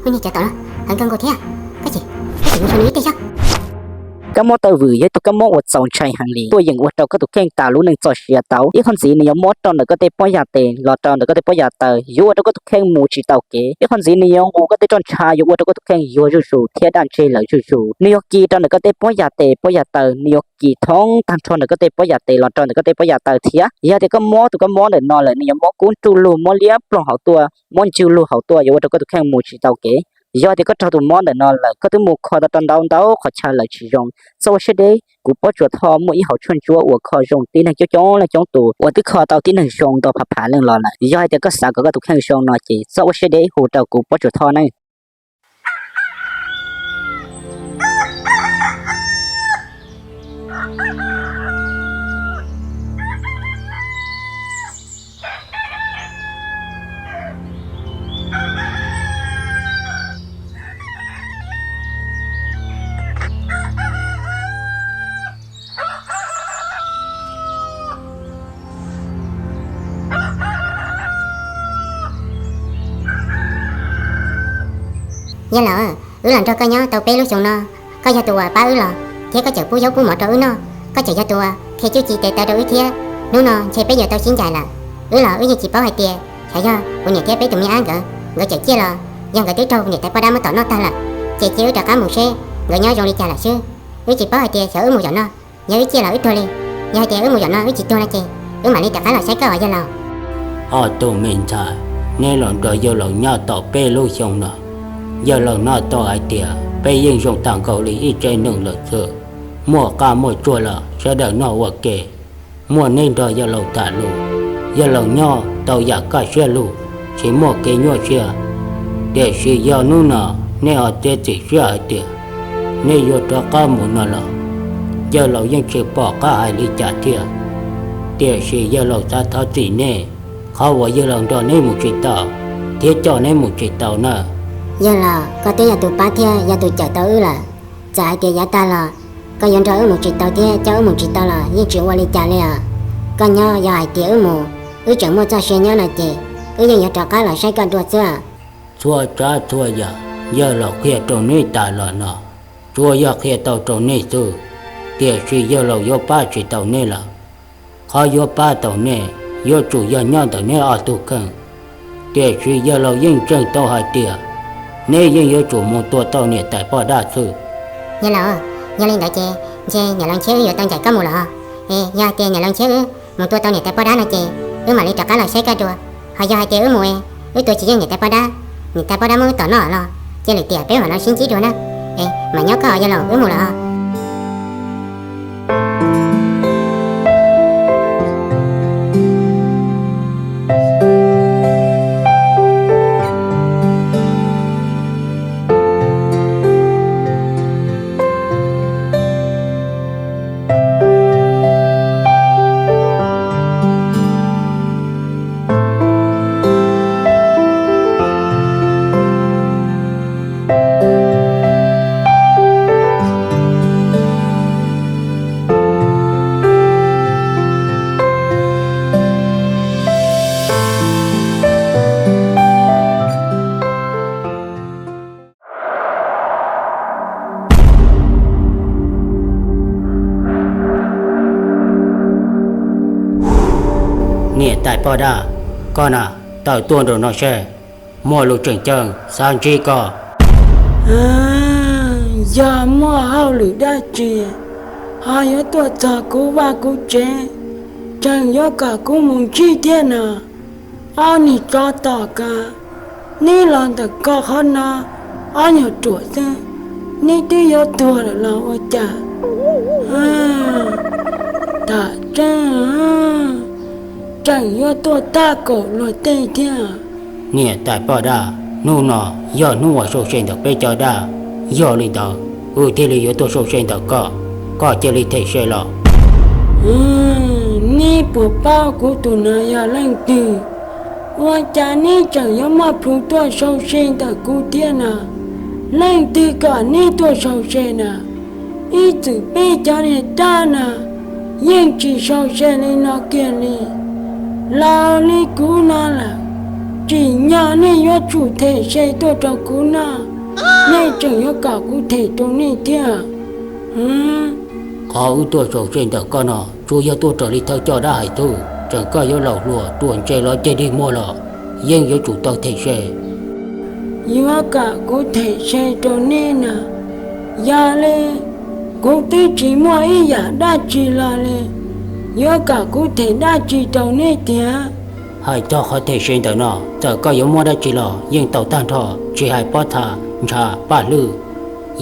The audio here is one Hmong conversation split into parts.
Kuv niag cov tom no heev kawg nkaus thiab. Koj tseem, koj tseem mus sau nws ib teg xyov. Kab mob taw vwm yog ib tug kab mob uas txaus ntshai heev li, tuaj yeem ua rau koj tus kheej tas lub neej txoj sia tau. Ib qho ntxiv nws yuav mob rau ntawm koj tej pob yas tes los rau ntawm koj tej pob yas taw, yuav ua rau koj tus kheej mus tsis tau kev. Ib qho ntxiv nws yuav nqus koj tej roj ntsha, yuav ua rau koj tus kheej yuag zuj zus thiab daj ntseg lawm zuj zus. Nws yuav kis rau ntawm koj tej pob yas tes pob yas taw, nws yuav kis thoob tag nrho ntawm koj tej pob yas tes los rau ntawm koj tej pob yas taw thiab. Yog tias koj mob tus kab mob ntawm no lawm, nws yuav mob kub nruj lug, mob liab ploog hauv tuaj, mob ntswg lug hauv tuaj, yuav ua rau koj tus kheej mus tsis tau kev. Yog tias koj raug tus mob ntawm no lawm, koj twb mus kho tau rau ntau ntau qhov chaw lawm tsis zoo, txhob ua siab deb, kuv Pob Tsuas Thoj muaj ib hauv tshuaj ntsuab uas kho zoo tib neeg coob coob leej coob tus uas twb kho tau tib neeg zoo ntau phav phav leej los lawm. Yog hais tias koj xav kom koj tus kheej zoo no ces txhob ua siab deb, hu rau kuv Pob Tsuas Thoj nawb. Yawg laus, wb los nrog koj nyob tau peb lub xyoo no, koj yog tus uas pab wb los, thiab koj tseem pub zaub pub mov rau wb noj, koj tseem yog tus uas qhia cuj ci tes taw rau wb thiab. Hnub no ntshe peb yuav tau sib ncaim lawm. Wb los wb yeej tsis paub hais tias xyov yog kuv niam thiab peb tus me ab nkawd, nkawd cawm ciaj los yog nkawd twb raug niam tais poj dab muab tom noj tag lawm, ces cia wb rov qab mus seb nkawd nyob zoo li cas lawm xwb. Wb tsis paub hais tias xyov wb mus zaum no, yog wb ciaj los wb tuag li. Yog hais tias wb mus zaum no wb tsis tuag no ces wb mam li rov qab los saib koj os yawg laus. Ob tug me ntxhais, neb los nrog yawg laus nyob tau peb lub xyoo no, yawg laus hnov tau hais tias peb yeej zoo tag nkaus li ib tsev neeg lawm xwb. Muaj qab muaj tsuag los sawv daws noj ua ke, muaj neb nrog yawg laus tham lus, yawg laus nyob tau yam kaj siab lug, tsis muaj kev nyuaj siab. Tiam sis yog hnub no neb ho txiav txim siab hais tias neb yuav rov qab mus no los, yawg laus yeej tsis pom qab hais li cas thiab. Tiam sis yawg laus xav thov txim neb, qhov uas yawg laus nrog neb mus tsis tau thiab coj neb mus tsis tau nawb. Yawg laus, koj twb yog tus pab thiab yog tus cawm tau wb lawm. Txawm hais tias yav tag los koj yuav nrog wb mus tsis tau thiab coj wb mus tsis tau los yeej tsis ua li cas li os. Koj nyob, yog hais tias wb mus, wb tseem muaj txoj sia nyob no ces wb yeej yuav rov qab los saib koj dua xwb. Txhua tsav txhua yam yawg laus qhia rau neb tas los no, tsuas yog qhia tau rau neb xwb, tiam sis yawg laus yuav pab tsis tau neb lawm. Qhov yuav pab tau neb yuav tsum yog nyob ntawm neb ob tug kheej. Tiam sis yawg laus yeej ntseeg tau hais tias neb yeej yuav tsum mus tua tau niam tais poj dab xwb. Yawg laus, yog li ntawd ces ntshe niam laus Ncheb wb yuav tau ncaim koj mus lawm hos. Es yog hais tias niam laus Ncheb wb mus tua tau niam tais poj dab no ces wb mam li rov qab los saib koj dua. Ho yog hais tias wb mus es wb tua tsis yeej niam tais poj dab, niam tais poj dab muab wb tom noj los, cia lwm tiam peb mam los sib ntsib dua na. Es mam nyob koj os yawg laus, wb mus lawm os. Niam tais poj dab, koj na, tawm tuaj nraum no seb, muaj lus tseem ceeb xav ntsib koj. Yog muaj hauj lwm dab tsi ho yuav tuaj txog kuv vaj kuv tsev, tseem yuav kom kuv mus ntsib thiab no? Ob niag tsov tom ka, neb los ntawm ko qhov no ob nyuag ruam xwb, neb twb yuav tuag lawm los ua cas? Tam tseeb, tseem yuav tuaj tab kaum luag tej thiab. Niam tais poj dab, hnub no yog hnub uas sau se ntawm peb cov dab, yog li ntawd wb thiaj li yuav tuaj sau se ntawm koj, koj cia li them se los. Neb puas paub kuv tus no yog leej twg? Ua cas neb tseem yuav muaj plhus tuaj sau se ntawm kuv thiab no? Leej twg kom neb tuaj sau se na? Ib txwm peb cov niag dab no yeej tsis sau se li no kiag li. Laus li kuv no lawm, Tsim nyog nej yuav tsum them se tuaj rau kuv noj, nej tseem yuav kom kuv them rau nej thiab. Qhov wb tuaj sau se ntawm koj no tsuas yog tuaj raws li thawj coj dab hais xwb, txawm koj yuav laus hluas ruam ntse los ceg dig muag los yeej yuav tsum tau them se. Yuav kom kuv them se rau nej no, yog li kuv twb tsis muaj ib yam dab tsi los li, yuav kom kuv them dab tsi rau nej tiag? Hais txog qhov them se ntawm no, txawm koj yuav muaj dab tsi los yeej tau tag nrho, tsis hais pob txha, ntsha, paj hlwb.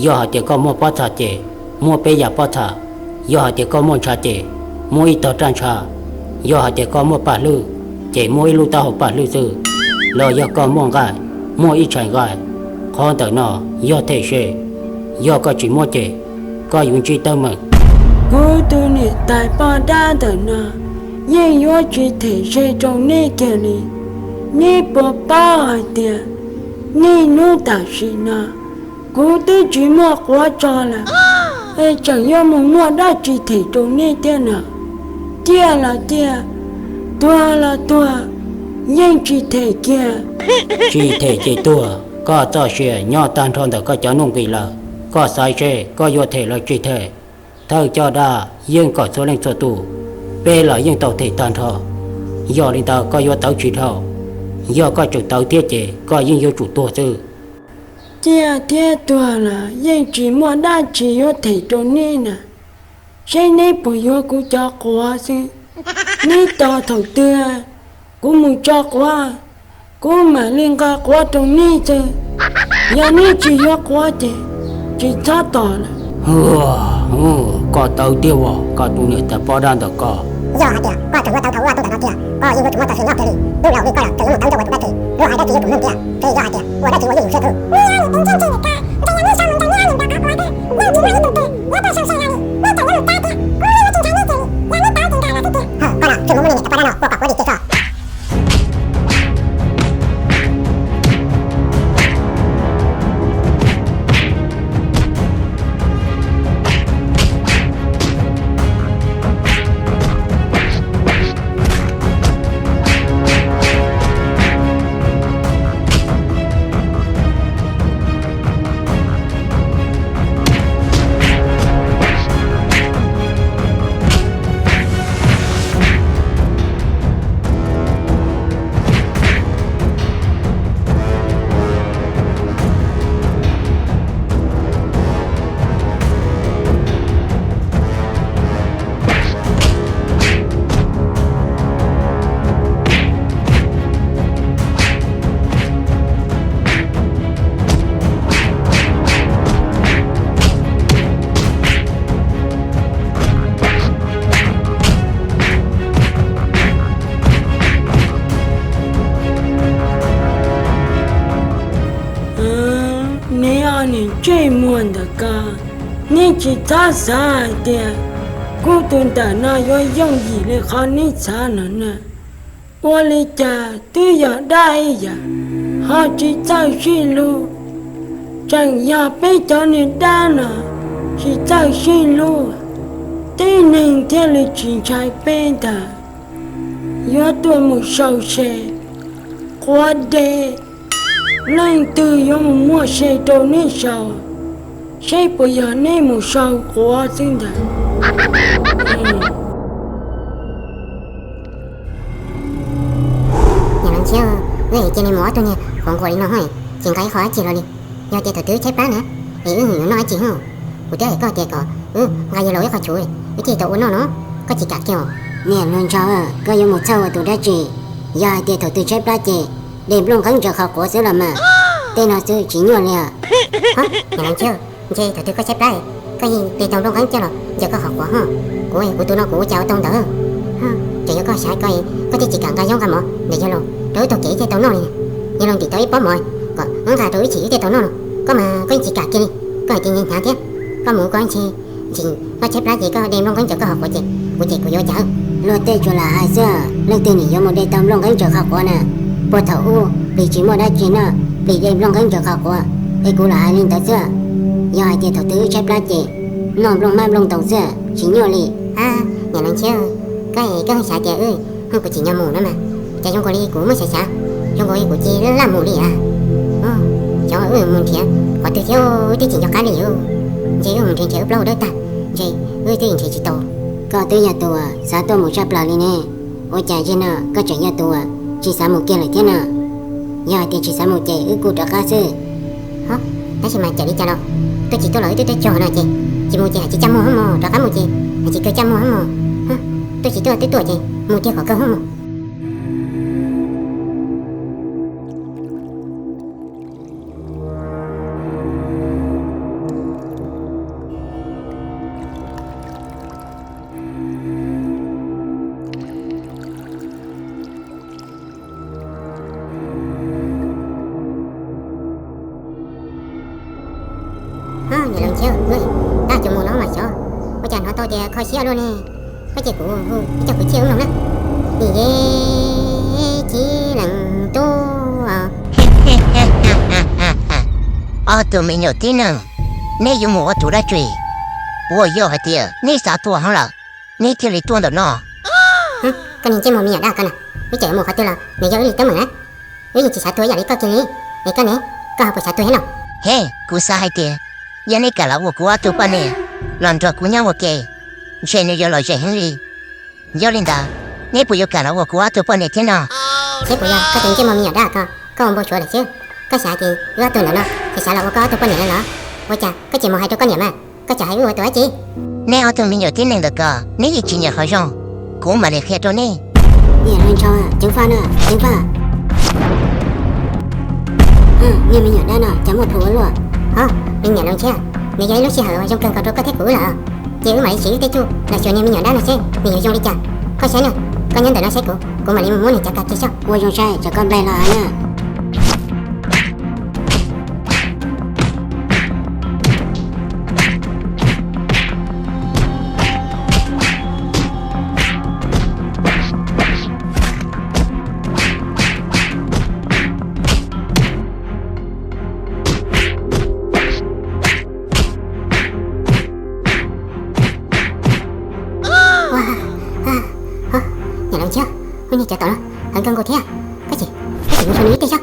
Yog hais tias koj muaj pob txha ces muaj peb yam pob txha, yog hais tias koj muaj ntsha ces muaj ib tog raj ntsha, yog hais tias koj muaj paj hlwb ces muaj ib lub taub hau paj hlwb xwb, los yog koj muaj nqaij, muaj ib tshais nqaij. Qhov ntawm no yog them se, yog koj tsis muab ces koj yuav ntsib teeb meem. Kuv tus niam tais poj dab ntawm no yeej yuav tsis them se rau nej kiag li. Nej puas paub hais tias niaj hnub tam sim no kuv twb tsis muaj quav tso lawm, es tseem yuav mus muaj dab tsi them rau nej thiab no? Ciaj los ciaj, tuag los tuag, yeej tsis them kiag. Tsis them ces tuag, koj txoj sia nyob tag nrho ntawm koj cov nuj nqis lawm. Koj xaiv seb koj yuav them los tsis them. Thawj coj dab yeej kom txhua leej txhua tus, peb los yeej tau them tag nrho. Yog li ntawd koj yuav tawv tsis dhau, yog koj tseem tawv thiab ces koj yeej yuav tsum tuag xwb. Ciaj thiab tuag los yeej tsis muaj dab tsi yuav them rau nej na. Seb neb puas yuav kuv cov quav xwb. Neb tos thaum twg kuv mus tso quav, kuv mam li nqa quav rau neb xwb. Yog neb tsis yuav quav ces tsis txhob tos lawm. Koj tawv tiag as, koj tus niam tais poj dab ntawm koj. Yog hais tias koj tseem yuav tawv thaum ub ua tub ntawm no tiag, koj yeej yuav tsum muaj txoj sia nyob kiag li. Hnub laus li koj lawm tseem yuav mus tawv ntawm ua tus dab tsi? Luag hais dab tsi yuav tsum mloog tiag, ces yog hais tias ua dab tsi ua yeej yus siab xwb. Koj los tseem mus muaj niag niam tais poj dab no ua kom kuv dim kiag tso. Neb ob niag ntsej muag ntawm ko, neb tsis txhob xav hais tias kuv tus ntawm no yuav yooj yim li qhov neb xav no na. Ua li cas twb yog dab ib yam, ho tsis txawj sib hlub. Tseem yog peb cov niag dab no tsis txawj sib hlub, tib neeg thiaj li tsis ntshai peb ntag. Yuav tuaj mus sau se, quav deb, leej twg yuav mus muaj se rau neb sau, seb puas yog neb mus sau quav xwb ntag. Niam laus Ntshiab, wb cia li mus ob tug niag quav nquas li no ho, tsis nqa ib qho dab tsi los li. Yog tias thaum twg wb tshaib plab na, es wb yuav noj dab tsi ho? Kuv twb hais koj tias kom wb nqa yawg laus ib qho tshauv, wb thiaj tau ua noj no, koj tsis kam kiag os. Niam laus Ntshiab, koj yuav mus txhawj ua tus dab tsi? Yog hais tias thaum twg tshaib plab ces de nplooj nqeeb ntsaws qhov quav xwb los mas, tej no xwb tsis nyuaj li os. Niam laus Ntshiab, ntshe thaum twg koj tshaib plab, koj yeej de tau nplooj nqeeb coj los ntsaws koj qhov quav ho. Kuv, kuv tus no kuv ua cas ua tau ntawd. Ces yog koj xav ko, koj thiaj tsis kam nqa zaub nqa mov ntawm yawg laus rau wb taug kev thiaj tau noj li. Yawg laus ntim tau ib pob mov kom wb nqa rau wb chim wb thiaj tau noj no, koj mas koj yeej tsis kam kiag li. Koj hais tias hnyav hnyav thiab, koj mus koj ntshe ntsis koj tshaib plab ces koj de nplooj nqeeb ntsaws koj qhov quav ces kuv ces kuv yuav cas? Luag tej tsuas lam hais xwb, leej twg nim yuav mus de tau nplooj nqeeb ntsaws qhov quav na? Puag thaum ub plis tsis muaj dab tsi noj, plis de nplooj nqeeb ntsaws qhov quav, es kuv lam hais li ntawd xwb. Yog hais tias thaum twg wb tshaib plab ces noj nplooj hmab nplooj ntoos xwb, tsis nyuaj li. Niam laus Ntshiab, koj, koj xav tias wb, kuv tsim nyog mus no mas, cas zoo nkaus li kuv muaj xav xav, Zoo nkaus kuv ces laj mus li a. Xyov wb mus nrhiav qhov twg thiab, wb twb tsis nco qab li os. Ntshe wb mus nrhiav nrhiav wb plaub hau dawb tag, ntshe wb twb nrhiav tsis tau. Koj twb yog tus uas xav tuaj mus tshaj plaws li ne, ua cas zaum no koj tseem yog tus uas tsis xav mus kiag lawm thiab no? Yog hais tias tsis xav mus ces wb kuj rov qab xwb. Ho, tab sis mas txawm li cas los tuaj tsis tuaj los wb twb tuaj txog no ces, tsis mus ces hais tsis txaj muag hab mog, rov qab mus ces hais tsis kawg txaj muag hab mog. Tuaj tsis tuaj twb tuaj ces mus tiag kom kawg hab mog. Niam laus Ntxhiab, koj cov mus no mas xyov, ua cas hnov tau tias kho siab luaj ne? Koj cia kuv hu ib co kwv tij wb mloog na. Nim yej cib lees tuaj. Ob tug me nyuam tib neeg, neb yuav mus ua tus dab tsi? Puas yog hais tias neb xav tuag heev lawm, neb thiaj li tuaj ntawm no? Koj niag ntsej muag me nyuam dab ko na, wb txawm yuav mus qhov twg los nws yog wb li teeb meem na. Wb yeej tsis xav tuag ib yam li koj kiag li. Es koj ne, koj ho puas xav tuag thiab no? He, kuv xav hais tias yog neb kam los ua kuv ob tug poj niam los nrog kuv nyob ua ke, ntshe nws yuav lom zem heev li. Yog li ntawd, neb puas yuav kam los ua kuv ob tug poj niam thiab no? Seb puas yog koj tus ntsej muag me nyuam dab ko, koj ua npau suav lawm xwb. Koj xav tias wb ob tug ntawm no tsis xav los ua koj ob tug poj niam no los? Ua cas koj tsis mus hais rau koj niam mas, koj txawm hais wb ua tus dab tsi? Neb ob tug me nyuam tib neeg ntawm ko, neb yeej tsis nyiam qhov zoo, kuv mam li qhia rau neb. Niam laus Ntxhiab, ceev faj na, ceev faj. Niag me nyuam dab no cas muaj plhu ua luaj. Ho, me niam laus Ntxhiab, nws yog ib lub sij hawm uas zoo kawg nkaus rau koj thiab kuv lawm, ces wb mam li siv wb tej txuj los xyuas niag me nyuam dab no seb nws yuav zoo li cas. Koj saib na, koj nyob ntawm no saib kuv, kuv mam li mus muab nws cov kas kiag xwb. Ua zoo saib tsam koj nplaig los hais na. Niam laus Ntxhiab, ua niag cov tom no heev kawg nkaus thiab. Koj tsis, koj tsis mus xyuas nws ib teg saib.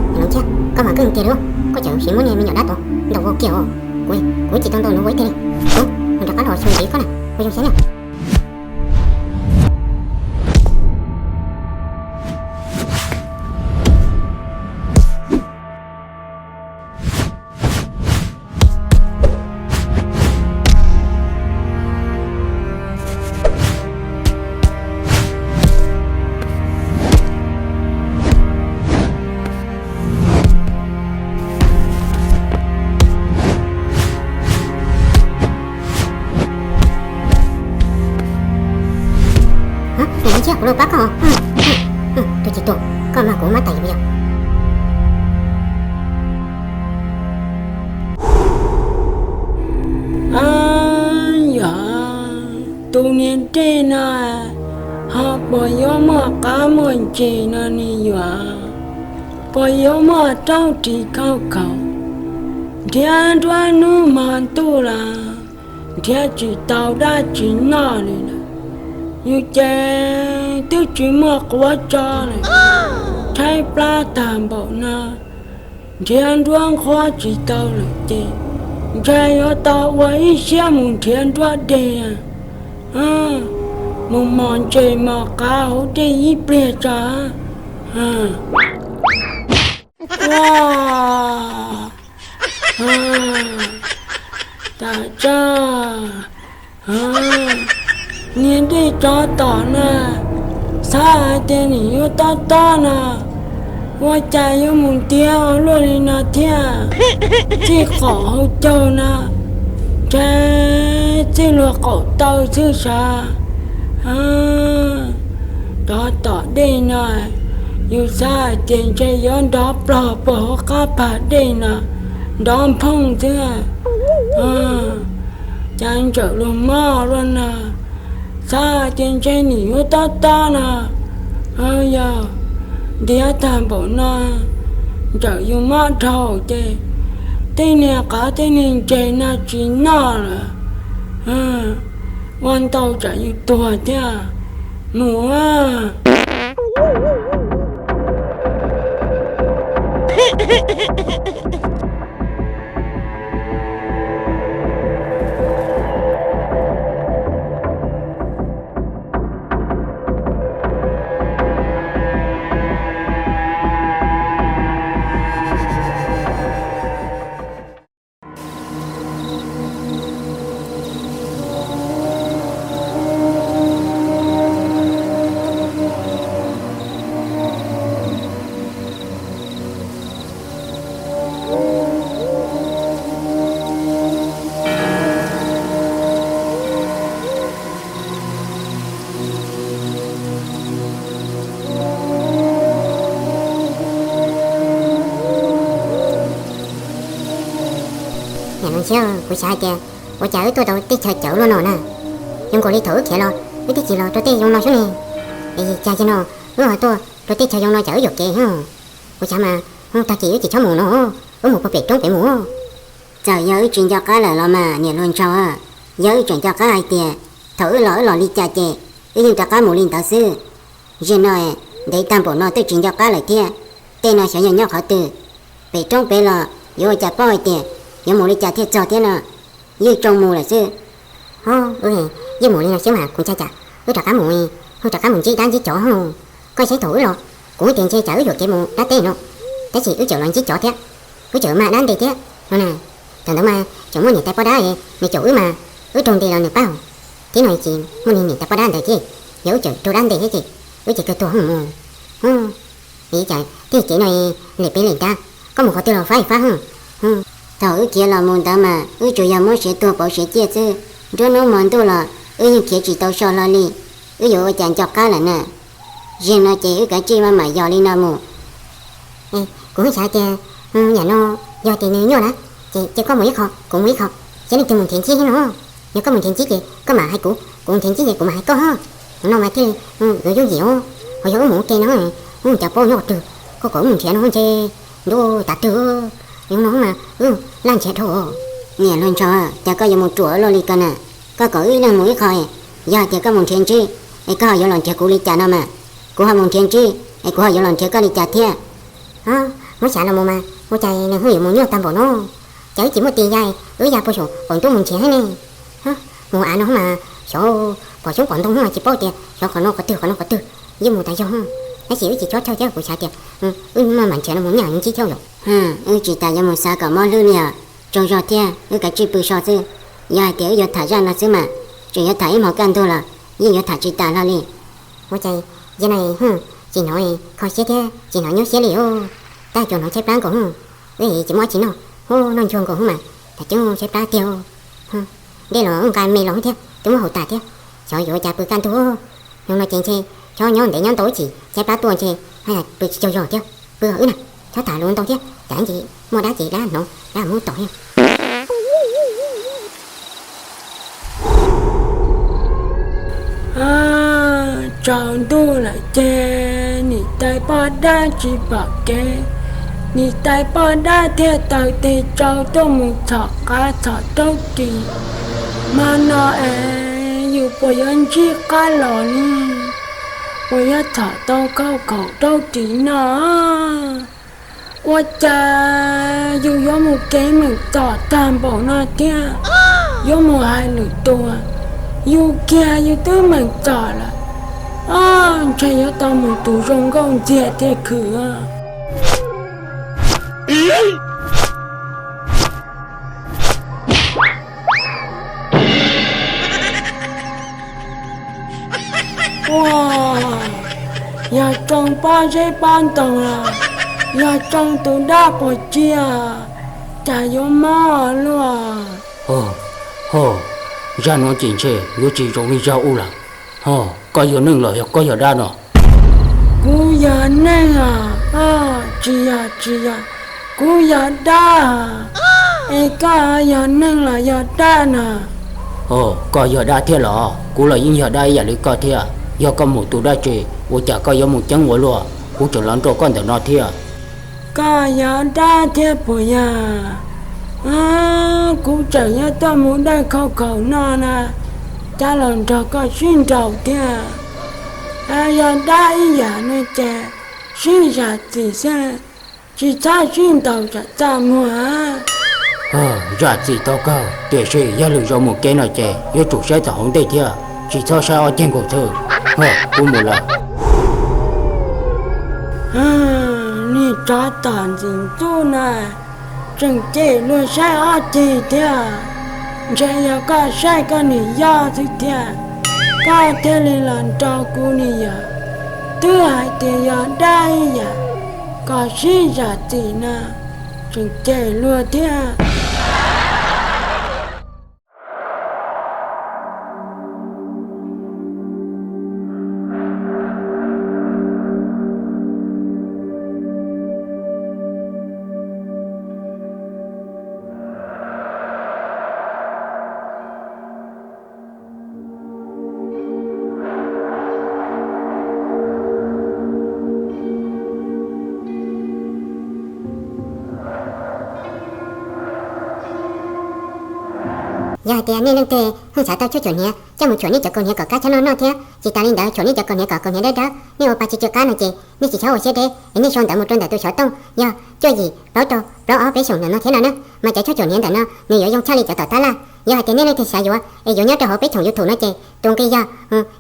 Niam laus Ntxhiab, koj mas koj tiag li, koj tseem siv muab niag me nyuam dab tod ntaus vau kiag os. Kuv, kuv tsis tau ntaus nws ua ib teg li. Mus rov qab los xyuas ntxiv koj na, ua zoo saib na. Niam laus Ntxhiab, kuv los pab koj. Tuag tsis tuag, koj mag kuv mab tais yus yog. Yog tus niag dej no ho puas yuav muaj qab muaj ntsis no ne yus? Puas yuav muaj raub ris khauj khaum nrhiav nruab hnub hmo ntuj los nrhiav tsis tau dab tsi noj li lawm. Yus ces twb tsis muaj quav tso lawm, tshaib plab tag npaum no, nrhiav nruab nqhuab tsis tau lawm ces ntshe yuav tau ua ib siab mus nrhiav nruab dej, mus mos ntses mos qav hauv dej ib pliag tso. Ua, tas tso. Niag dej tsov tom na, xav hais tias nws yuav tob tob no, ua cas yuav mus ntiav ua luaj li no thiab. Txij qaum hauv caug no, ntshe txij luag qaum taw xwb sav. Tsov tom dej no, yus xav hais tias ntshe yuav nrov plog puag hauv qab pag dej no, nrov nphooj xwb. Cas ntsawm luag mob luaj no, xav hais tias ntshe nws yuav tob tob no. Yog ntiav tag npaum no, Txawm yus mob dhau ces tej niag qav tej niag ntses no tsis noj lawm, ua ntau tsam yus tuag thiab. Mus. Niam laus Ntshiab, kuv xav hais tias ua cas wb tuaj rau teb chaws cawv luaj no na? Zoo nkaus li thaum wb khiav los wb twb tsis los rau tej zoo no xwb ne. Es cas zaum no wb ho tuaj rau teb chaws zoo no cas wb yuam kev? Kuv xav mas tag kis wb tsis txhob mus no, wb mus puag pem roob pem mus. Txawm yog wb tsis nco qab lawm los mas niam hluas Ntshaus, yog wb tseem nco qab hais tias thaum wb los wb los li cas ces wb yeej rov qab mus li ntawd xwb. Zaum no ntev tag npaum no twb tsis nco qab lawm thiab. Tej no xyov yog nyob qhov twg, pem roob pem los yuav ua cas paub hais tias yuav mus li cas thiaj txog thiab no. Yeej tsoo mus lawm xwb. Ho, wb yeej mus li no xwb mas kuv ntshai tsam wb rov qab mus, ho rov qab mus ntsib dab ntsib tsov ho. Koj saib thaum wb los, kuv tias ntshe tsam wb yuam kev mus dab teb no, tab sis wb tseem los ntsib tsov thiab, wb tseem mag dab ntes thiab no na. Thaum ntawd mas tseem muaj niam tais poj dab nws caum wb mas, wb raug ntes los nws pab. Thiab no ces muaj niam tais poj dab ntawd thiab, yog wb tseem raug dab ntes thiab ces wb ces kawg tuag mus. Ib cas tej kev no lem peb lem ntag, koj mus qhov twg los fab fab. Thaum wb khiav los mus ntawd mas wb tsuas yog muab siav tuag pauv siav ciaj xwb, nruab hnub hmo ntuj los wb yeej khiav tsis tau so hlo li. Wb yuav ua cas nco qab lawm na? Zaum no ces wb kav tsij maj mam yos li no mus. Kuv xav tias yam no yog tias nws nyuaj na, ces cia koj mus ib qho kuv mus ib qho, xyov leej twg mus nrhiav ntsib thiab no. Yog koj mus nrhiav ntsib ces koj mam hais kuv, kuv nrhiav ntsib ces kuv mam hais koj. Qhov no mas thiaj li yuav yooj yim os. Ho yog wb mus ua ke no, wb mus cas paub nyob qhov twg, koj kom wb mus nrhiav no ntshe ntuj tas twg. Yog no mas wb laj nrhiav dhau. Niam hluas Ntshaus, cas koj yuav mus ruam luaj li ko na? Koj kom wb ib leeg mus ib qho, yog hais tias koj mus nrhiav ntsib es koj ho yuav los nrhiav kuv li cas no mas? Kuv ho mus nrhiav ntsib es kuv ho yuav los nrhiav koj li cas thiab? Muab xyav los mus mas ua cas nws ho yuav mus nyuaj tag npaum no? Cas wb tsis muaj tis ya, wb ya puag saum qaum ntuj mus nrhiav thiab ne. Mus av no mas xyov pom xyoob pom ntoo mas tsis paub tias xyov qhov no qhov twg qhov no qhov twg, yeej mus tas zog. Tab sis wb tsis txhob chawj thiab, kuv xav tias wb maj mam nrhiav no mus nyaj ntsib thiab yom. Wb tsis tas yuav mus xav kom mob hlwb li os. Tsaug zog thiab, wb kav tsij pw so xwb. Yog hais tias wb yuav tham zaj no xwb mas, tseem yuav tham ib hmos kaj ntug los yeej yuav tham tsis tas hlo li. Ua cas yog no tsis hnov kho siab thiab tsis hnov nyuaj siab li os. Tab cuag hnov tshaib plab nkaus hub, wb tsis muaj dab tsi noj, hub noj nchuag nkaus hub mas, tham ceeb tshaib plab tiag. Dej los nqa me los thiab twb muab haus tas thiab, xyov yuav ua cas pw kaj ntug. Yog no ces ntshe chob nyob ntev nyob ntau ib chim tshaib plab tuaj ntshe haj yam pw tsis tsaug zog thiab. Pw wb na, chob tham hluas ntau thiab, cas ntsis muaj dab ces dab hnov dab muab tom thiab. Tsaus ntuj lawm ces niam tais poj dab tsis pom kev, niam tais poj dab thiaj taug tes tsau tuaj mus txhom qav txhom raub ris. Hmo no es yus puas yuav ntsib qab los li, puas yuav txhom tau khau khaum raub ris noj? Ua cas yus yuav mus kev meem txom tag npaum no thiab? Yuav mus hais lwm tus, yus kiag yus twb meem txom lawm. Ntshe yuav tau mus tus zoo nkauj ntxiag thiaj khwm. Ua, yog tsoo pob zeb pob ntoo los yog tsoo tus dab puas tsiaj, cas yuav mob luaj. Ho, zaj no ces ntshe yuav tsis zoo li zaj ub lawm. Ho, koj yog neeg los yog koj yog dab no? Kuv yog neeg os, tsis yog, tsis yog, kuv yog dab. Es koj yog neeg los yog dab no? Ho, koj yog dab thiab los? Kuv los yeej yog dab ib yam li koj thiab. Yog koj mus tus dab tsi, ua cas koj yuav mus ceeb ua luaj, kuv tseem los nrog koj ntawm no thiab. Koj yog dab thiab puas yog? Kuv tseem yuav tuaj mus dawj khau khaum no na, cas los nrog koj sib nraus thiab. Yog dab ib yam no ces sib zam txim xwb, tsis txhob sib ntaus tsam txaj muag. Zam txim tau kawg, tiam sis yog lwm zaus mus kev no ces yuav tsum saib tom hauv ntej thiab, tsis txhob saib ob ceg nkaus xwb. Kuv mus lawm. Niag tsov tom ntxim ntxub na, tseem cem luag saib ob ceg thiab. Ntshe yog koj saib koj niam yoj xwb thiab, koj thiaj li los nrog kuv ni yom. Twb hais tias yog dab ib yam, kom sib zam txim no, tseem cem luag thiab. Yog hais tias nej leej twg ho xav tau tshuaj cuam hniav coj mus cuam nej cov kaus hniav kom kab tshab noj noj thiab, tsis tas li ntawd cuam nej cov kaus hniav kom kaus hniav dawb dawb, nej ua pa tsw tsw qab no ces nej tsis txhob ua siab deb, nej sau ntawv mus rau ntawm tus xov tooj yog cuaj yim plaub rau plaub ob peb xyoos ntawm no thiab no na. Mas cov tshuaj cuam hniav ntawm no nws yuav zoo tshaj li cov tom tab laj. Yog hais tias nej leej twg xav yuav es yuav nyob rau hauv peb choom YouTube no ces tus nqi yog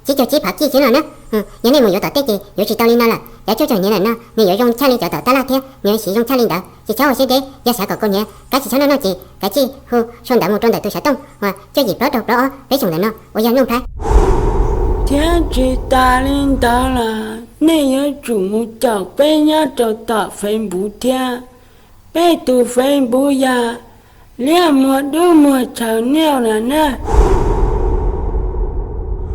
tsib caug tsib phav kij xwb no na. Yog nej mus yuav tom tej ces yuav tsis tau li no lawm. Cov tshuaj cuam hniav ntawm no nws yuav zoo tshaj li cov tom tab laj thiab nws yuav siv zoo tshaj li ntawd. Tsis txhob ua siab deb, yog xav kom kaus hniav kab tsis txhob noj noj ces kav tsij hu sau ntawv mus rau ntawm tus xov tooj uas cuaj yim plaub rau plaub ob peb xyoos ntawm no uas yog Nuj Nplhaib. Thiab tsis tas li ntawd los nej yuav tsum mus caum peb nyob rau tom Facebook thiab. Peb tus Facebook yog Liab Muag Dub Muag Chaw Niaj na na.